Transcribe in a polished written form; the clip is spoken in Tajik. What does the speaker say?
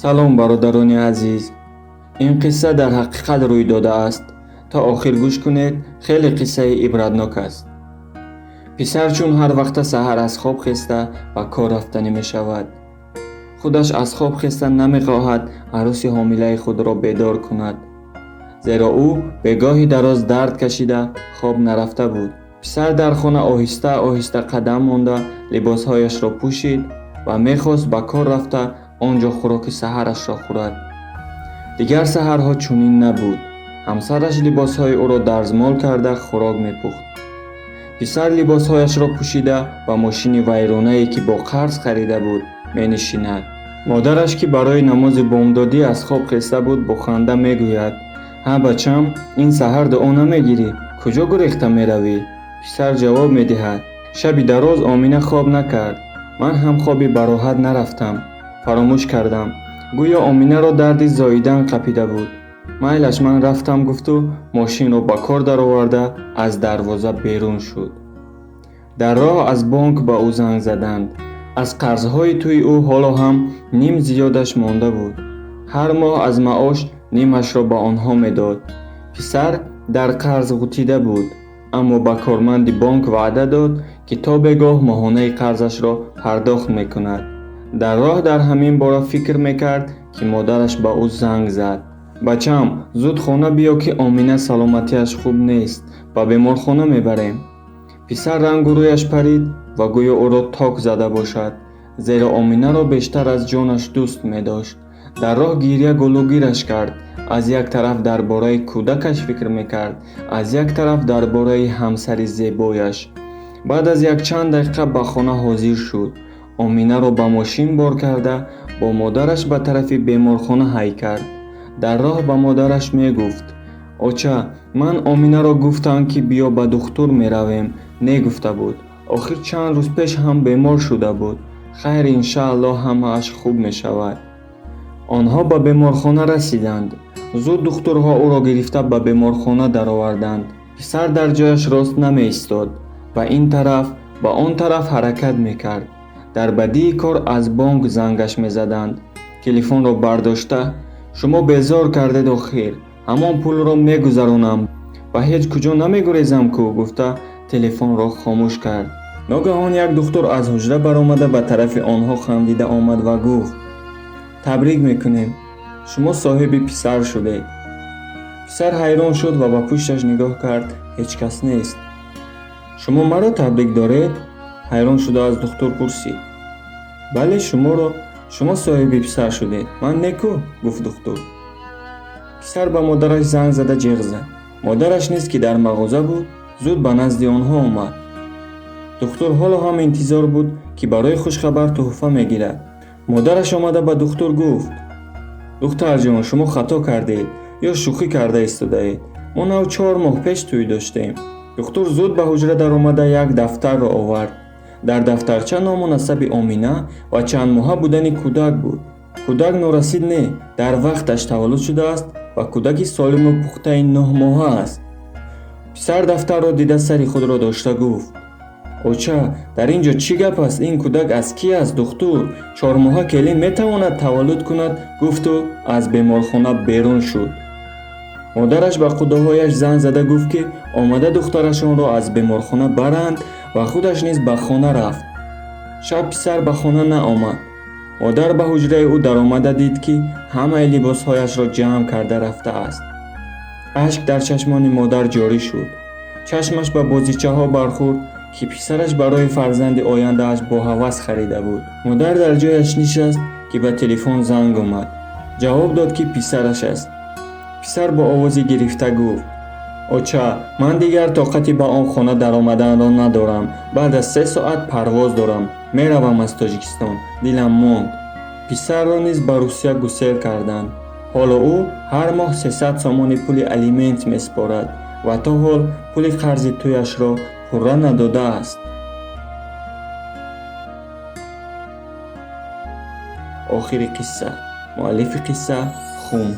Салом, бародарони азиз. Ин қисса дар ҳақиқат рӯй додааст. То охир гӯш кунед, хеле қиссаи ибратнок аст. Писар чун ҳар вақта саҳар аз хоб хеста ба кор рафтанӣ мешавад. Худаш аз хоб хеста намехоҳад арӯси ҳомилаи худро бедор кунад, зеро ӯ бегоҳи дароз дард кашида хоб нарафта буд. Писар дар хона оҳиста оҳиста қадам монда либосҳояшро пӯшид ва мехост ба кор рафта он ҷо хӯроки саҳарашро хӯрад. Дигар саҳарҳо чунин набуд. Ҳамсараш либосҳои ӯро дарзмол карда хӯрок мепухт. Писар либосҳояшро пӯшида ба мошини вайронае, ки бо қарз харида буд, менишинад. Модараш, ки барои намози бомдодӣ аз хоб хеста буд, бо ханда мегӯяд: «Ҳа, бачам, ин саҳар дуо намегирӣ, куҷо гурехта меравӣ?» Писар ҷавоб медиҳад: «Шаби дароз Омина хоб накард, ман ҳам хоби бароҳат нарафтам, фаромӯш кардам. Гӯё Оминаро дарди зоидан қапида буд. Майлаш, ман рафтам», гуфту мошинро ба кор дароварда аз дарвоза берун шуд. Дар роҳ аз бонк ба ӯ занг заданд. Аз қарзҳои тӯи ӯ ҳоло ҳам ним зиёдаш монда буд. Ҳар моҳ аз маош нимашро ба онҳо медод. Писар дар қарз ғутида буд, аммо ба корманди бонк ваъда дод, ки то бегоҳ моҳонаи қарзашро пардохт мекунад. Дар роҳ дар ҳамин бора фикр мекард, ки модараш ба ӯ занг зад: «Бачам, зуд хона биё, ки Омина саломатиаш хуб нест, ба беморхона мебарем». Писар рангу рӯяш парид ва гӯё ӯро ток зада бошад, зеро Оминаро бештар аз ҷонаш дӯст медошт. Дар роҳ гиря гулӯгираш кард. Аз як тараф дар бораи кӯдакаш фикр мекард, аз як тараф дар бораи ҳамсари зебояш. Баъд аз якчанд дақиқа ба хона ҳозир шуд. Оминаро ба мошин бор карда бо модараш ба тарафи беморхона ҳай кард. Дар роҳ ба модараш мегуфт: «Оча, ман Оминаро гуфтам, ки биё ба духтур меравем, не гуфта буд. Охир чанд рӯз пеш ҳам бемор шуда буд. Хайр, иншааллоҳ, ҳамааш хуб мешавад». Онҳо ба беморхона расиданд. Зуд духтурҳо ӯро гирифта ба беморхона дароварданд. Писар дар ҷояш рост намеистод, ба ин тараф, ба он тараф ҳаракат мекард. Дар бадии кор аз бонк зангаш мезаданд. Телефонро бардошта: «Шумо безор кардед, охир ҳамон пулро мегузаронам, ба ҳеҷ куҷо намегурезам ку», гуфта телефонро хомӯш кард. Ногаҳон як духтур аз ҳуҷра баромада ба тарафи онҳо хандида омад ва гуфт: «Табрик мекунем, шумо соҳиби писар шудед». Писар ҳайрон шуд ва ба пушташ нигоҳ кард. Ҳеҷ кас нест. «Шумо маро табрик доред?» ҳайрон шуда аз духтур пурсид. «Бале, шуморо. Шумо соҳиби писар шудед, ман не ку», гуфт духтур. Писар ба модараш занг зада ҷеғ зад. Модараш низ, ки дар мағоза буд, зуд ба назди онҳо омад. Духтур ҳоло ҳам интизор буд, ки барои хушхабар тӯҳфа мегирад. Модараш омада ба духтур гуфт: «Духтарҷон, шумо хато кардед ё шӯхӣ карда истодаед. Мо нав 4 моҳ пеш тӯй доштем». Духтур зуд ба ҳуҷра даромада як дафтарро овард. Дар дафтарча ному насаби Омина ва чандмоҳа будани кӯдак буд. Кӯдак норасид не, дар вақташ таваллуд шудааст ва кӯдаки солиму пухтаи 9 моҳа аст. Писар дафтарро дида сари худро дошта гуфт: «Оча, дар ин ҷо чӣ гап аст? Ин кӯдак аз кӣ аст, духтур? 4 моҳа келин метавонад таваллуд кунад?» гуфту аз беморхона берун шуд. Модараш ба қудоҳояш занг зада гуфт, ки омада духтарашонро аз беморхона баранд ва худаш низ ба хона рафт. Шаб писар ба хона наомад. Модар ба ҳуҷраи ӯ даромада дид, ки ҳамаи либосҳояшро ҷамъ карда рафтааст. Ашк дар чашмони модар ҷорӣ шуд. Чашмаш ба бозичаҳо бархӯрд, ки писараш барои фарзанди ояндааш бо ҳавас харида буд. Модар дар ҷояш нишаст, ки ба телефон занг омад. Ҷавоб дод, ки писараш аст. Писар бо овози гирифта гуфт: «Оча, ман дигар тоқати ба он хона даромаданро надорам. Баъд аз 3 соат парвоз дорам, меравам аз Тоҷикистон, дилам монд». Писарро низ ба Русия гусел карданд. Ҳоло ӯ ҳар моҳ 300 сомони пули алимент месупорад ва то ҳол пули қарзи тӯяшро пурра надодааст. Охири қисса. Муаллифи қисса Хум.